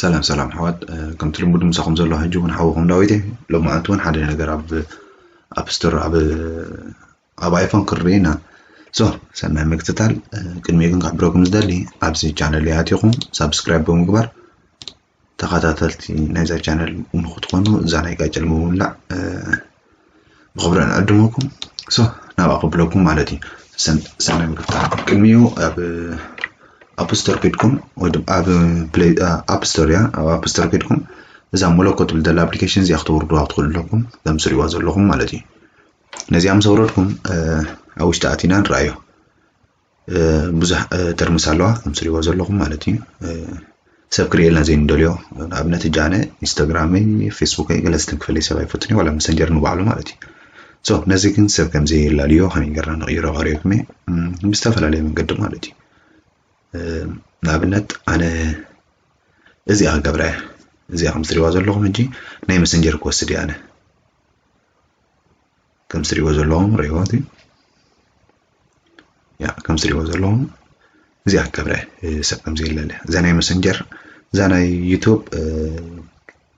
ሰላም ሰላም ኣሕዋት፣ ከምቲ ልሙድ ምሳኹም ዘለኹ ሕጂ እውን ሓውኹም ዳዊት እየ። ሎማዓንቲ እውን ሓደ ነገር ኣብ ኣፕ ስቶር ኣብ ኣብ ኣይፎን ክርኢ ኢና። ሶ ሰናይ ምክትታል። ቅድሚኡ ግን ክሕብረኩም ዝደሊ ኣብዚ ቻነል ኣቲኹም ሳብስክራይብ ብምግባር ተኸታተልቲ ናይዛ ቻነል ንክትኾኑ እዛ ናይ ቃጭል ምውላዕ ብኽብሪ ንዕድመኩም። ሶ ናብኣ ክብለኩም ማለት እዩ። ሰናይ ምክትታል። ቅድሚኡ ኣብ ኣፕ ስቶር ኬድኩም ወይ ድማ ኣብ ፕሌይ ኣፕ ስቶር እያ ኣብ ኣፕ ስቶር ኬድኩም እዛ ሞሎኮ ትብል ዘላ ኣፕሊኬሽን እዚኣ ክተውርድዋ ክትኽእሉ ኣለኩም፣ ከም ትሪእዋ ዘለኹም ማለት እዩ። ነዚኣ ምስ ኣውረድኩም ኣብ ውሽጢ ኣቲና ንረኣዮ። ብዙሕ ተርምስ ኣለዋ ከም ትሪእዎ ዘለኹም ማለት እዩ። ሰብ ክርእየልና ዘይንደልዮ፣ ንኣብነት ሕጂ ኣነ ኢንስታግራመይ፣ ፌስቡከይ ገለ ዝትንክፈለይ ሰብ ኣይፈቱን እዩ፣ ዋላ መሰንጀር ንባዕሉ ማለት እዩ። ሶ ነዚ ግን ሰብ ከም ዘየላልዮ ከመይ ጌርና ንቕይሮ ከርእየኩም እየ፣ ብዝተፈላለየ መንገዲ ማለት እዩ። ንኣብነት ኣነ እዚኣ ክገብረ እየ። እዚኣ ከም ትሪእዋ ዘለኹም ሕጂ ናይ መሰንጀር ክወስድ እየ ኣነ። ከም ትሪእዎ ዘለኹም ርእይዎ እቲ ያ ከም ትሪእዎ ዘለኹም እዚኣ ክገብረ ሰብ ከም ዘየለለ እዛ ናይ መሰንጀር እዛ ናይ ዩቱብ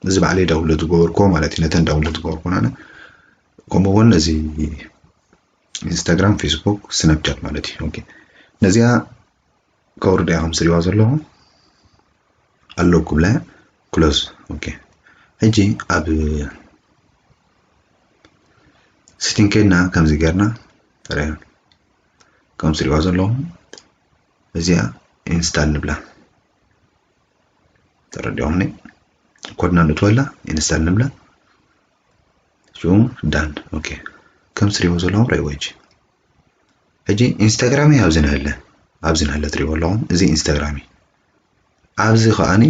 እዚ ባዕለይ ዳውንሎድ ዝገበርኩዎ ማለት እዩ። ነተን ዳውንሎድ ዝገበርኩ ኣነ ከምኡ እውን እዚ ኢንስታግራም፣ ፌስቡክ፣ ስናፕቻት ማለት እዩ። ኦኬ ነዚኣ ከውርዳ እያ ከም ትሪእዋ ዘለኹም ኣለኩ ብላ ክሎዝ። ኦኬ ሕጂ ኣብ ሴቲንግ ከድና ከምዚ ጌርና ተረያ ከም ትሪእዋ ዘለኹም እዚኣ ኢንስታል ንብላ። ተረዲኦምኒ ኮድና ንእትወላ ኢንስታል ንብላ። ሽው ዳን። ኦኬ ከም ትሪእዎ ዘለኹም ርእይዎ። ሕጂ ሕጂ ኢንስታግራመይ ኣብዚ ንህለ ኣብዚ ንህለ ትሪእዎ ኣለኹም። እዚ ኢንስታግራመይ ኣብዚ ከኣኒ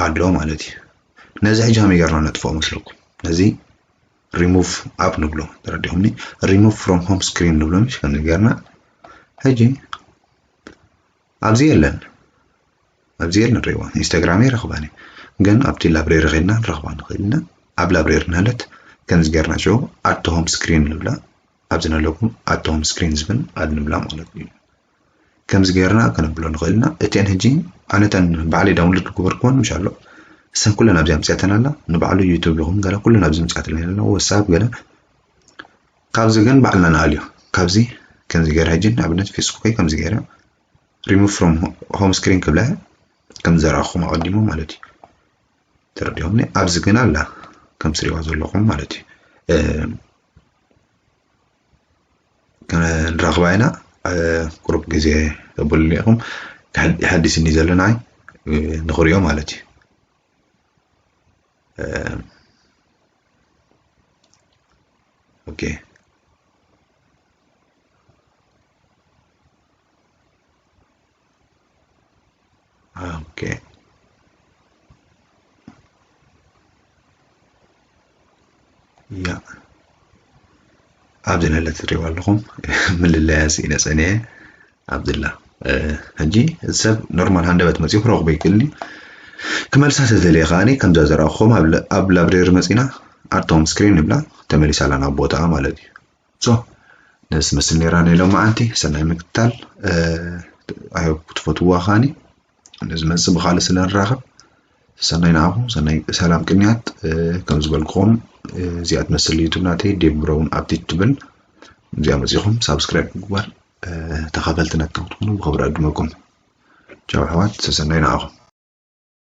ኣሎ ማለት እዩ። ነዚ ሕጂ ከመይ ጌርና ነጥፍኦ መስለኩም? ነዚ ሪሙቭ ኣፕ ንብሎ። ተረዲኹምኒ? ሪሙቭ ፍሮም ሆም ስክሪን ንብሎ ምሽ ከምዚ ጌርና ሕጂ ኣብዚ የለን። ኣብዚ የለን ርእይዋ። ኢንስታግራመይ ረኽባኒ። ግን ኣብቲ ላብሬሪ ኸድና ንረኽባ ንኽእል ኢና። ኣብ ላብሬሪ ንህለት ከምዚ ጌርና ሽዑ ኣድ ቱ ሆም ስክሪን ንብላ። ኣብዚ ንህለኩም ኣድ ቱ ሆም ስክሪን ዝብል ኣድ ንብላ ማለት እዩ። ከምዚ ጌርና ከነብሎ ንኽእል ኢና። እተን ሕጂ ኣነተን ባዕለይ ዳውንሎድ ዝገበርኩወን ምሽ ኣሎ። እሰን ኩለን ኣብዚ ኣምፅኣተን ኣላ። ንባዕሉ ዩቱብ ይኹን ገለ ኩለን ኣብዚ ኣምፅኣተን ኣላ። ወሳብ ገለ ካብዚ ግን ባዕልና ንኣልዮ። ካብዚ ከምዚ ገይረ ሕጂ ንኣብነት ፌስቡከይ ከምዚ ገይረ ሪሙቭ ፍሮም ሆም ስክሪን ክብለ ከም ዘረኣኹም ኣቐዲሙ ማለት እዩ። ተረዲኹምኒ? ኣብዚ ግን ኣላ ከም ትሪእዋ ዘለኹም ማለት እዩ። ንራኽባ ኢና። ቁሩብ ግዜ ተብሉኒ ኢኹም። ሓዲስ እኒ ዘለናይ ንኽሪኦ ማለት እዩ። ኦኬ ኦኬ ያ ኣብዚ ንህለ ትሪእዋ ኣለኹም። ምልለያ ስኢነ ጸኒሐ ኣብዚላ ሕጂ ሰብ ኖርማል ሃንደበት መጺኡ ክረኽቦ ይክእል እዩ። ክመልሳ ተደልየ ከኣኒ ከምዛ ዘረኣኹም ኣብ ላብሬሪ መጺና ኣርቶም ስክሪን ንብላ ተመሊሳ ኣላ ናብ ቦታኣ ማለት እዩ። ሶ ነዚ ትመስል ነይራ ናይ ሎማዓንቲ። ሰናይ ምክትታል። ኣይ ሆፕ ክትፈትውዋ ከኣኒ ንዝመጽእ ብኻልእ ስለ ንራኸብ ሰናይ ንዓኹም፣ ሰናይ ሰላም ቅንያት። ከም ዝበልኩኹም እዚኣ ትመስል ዩቱብ ናተይ ዴቭ ብራውን ኣፕዴት ትብል። እዚኣ መጺኹም ሳብስክራይብ ምግባር ተኻፈልቲ ናትና ክትኾኑ ብኽብሪ ዕድመኩም። ቻው ኣሕዋት፣ ሰሰናይ ንዓኹም።